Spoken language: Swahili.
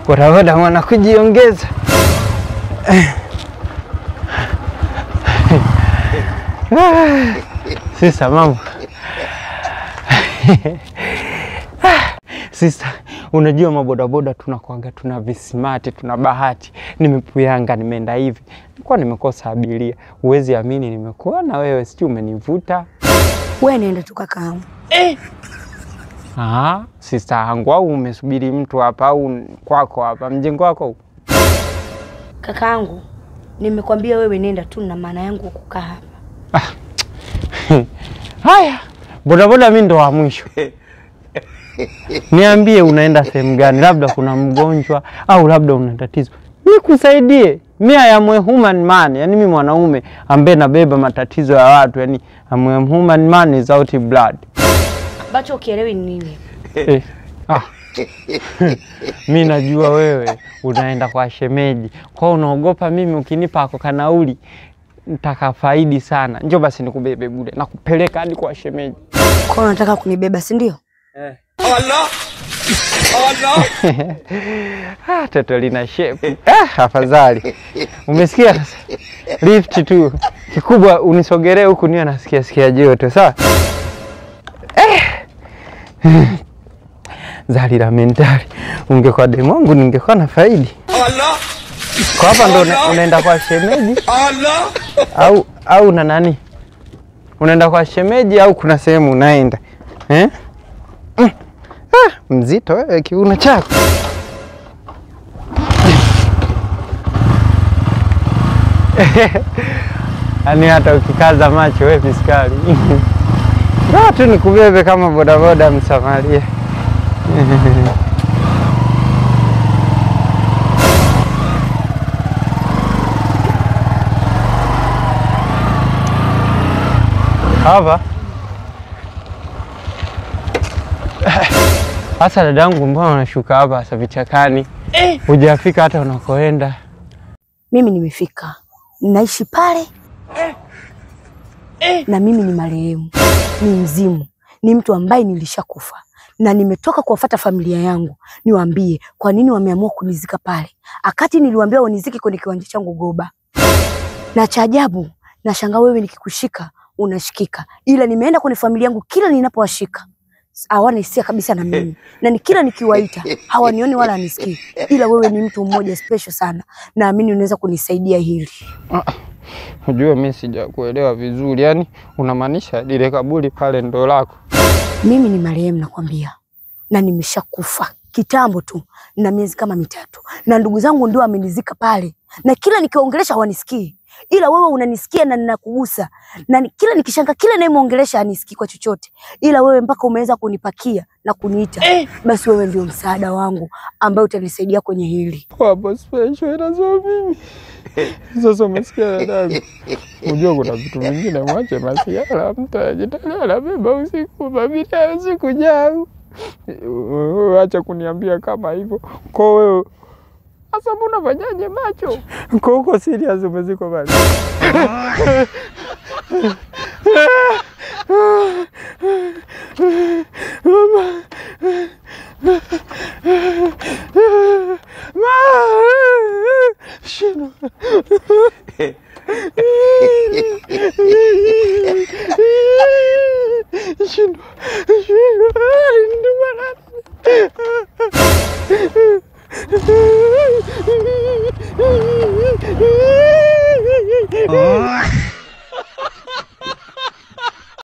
Bodaboda mwana kujiongeza. Sista, mambo. Sista, unajua mabodaboda tunakuaga tuna visimati, tuna bahati. Nimepuyanga, nimeenda hivi. Nilikuwa nimekosa abiria. Huwezi amini nimekuwa na wewe, sijui umenivuta. Wewe nenda tu kakaangu. Eh. Ah, sista yangu, au umesubiri mtu hapa au kwako hapa mjengo wako? Kakaangu, nimekwambia wewe nenda tu na maana yangu kukaa hapa. Ah. Haya, bodaboda mimi ndo wa mwisho. Niambie unaenda sehemu gani? Labda kuna mgonjwa au labda una tatizo. Nikusaidie. Mimi I am a human man. Yaani mimi mwanaume ambaye nabeba matatizo ya watu. Yaani I am a human man without blood. Bacho ukielewi ni nini? Ah. Mimi najua wewe unaenda kwa shemeji. Kwa unaogopa mimi ukinipa ako kanauli nitakafaidi sana. Njoo basi nikubebe bure na kupeleka hadi kwa shemeji. Kwa unataka kunibeba, si ndio? Eh. Allah. Allah. Ah, toto lina shape. Ah, afadhali. Umesikia sasa? Lift tu. Kikubwa unisogelee huku niwe nasikia sikia joto, sawa? Eh. Zalira mentali. Ungekuwa demu wangu ningekuwa na faidi. Allah. Kwa hapa ndo unaenda kwa shemeji? Allah. Au na nani? Unaenda kwa shemeji au kuna sehemu unaenda? Eh? Ah, mzito wewe kiuno chako. Yaani hata ukikaza macho wewe fiskali. Ndio tu nikubebe kama bodaboda Msamaria. Hapa. Sasa dadangu, mbona unashuka hapa sasa vichakani? Hujafika hata unakoenda. Mimi nimefika. Naishi pale. Na mimi ni marehemu. Ni mzimu. Ni mtu ambaye nilishakufa. Na nimetoka kuwafuata familia yangu. Niwaambie kwa nini wameamua kunizika pale. Akati niliwaambia wanizike kwenye kiwanja changu Goba. Na cha ajabu, nashangaa wewe nikikushika unashikika. Ila nimeenda kwenye familia yangu kila ninapowashika hawana hisia kabisa na mimi. Na ni kila nikiwaita hawanioni wala hanisikii. Ila wewe ni mtu mmoja special sana. Naamini unaweza kunisaidia hili. Unajua mimi sijakuelewa vizuri. Yaani unamaanisha lile kaburi pale ndo lako? Mimi ni marehemu nakwambia. Na nimeshakufa kitambo tu na miezi kama mitatu. Na ndugu zangu ndio wamenizika pale. Na kila nikiongelesha hawanisikii. Ila wewe unanisikia na ninakugusa. Na kila nikishanga kila nayemuongelesha anisikii kwa chochote. Ila wewe mpaka umeweza kunipakia na kuniita. Basi wewe ndio msaada wangu ambaye utanisaidia kwenye hili. Hapo special ila sio mimi. Sasa umesikia dadangu. Unajua kuna vitu vingine mwache masiala mtu ajitolea anabeba usiku mabili usiku jangu. Acha kuniambia kama hivyo. Kwa wewe sasa mbona fanyaje macho? Kwa huko serious umeziko bali. Mama. Ma. Shino.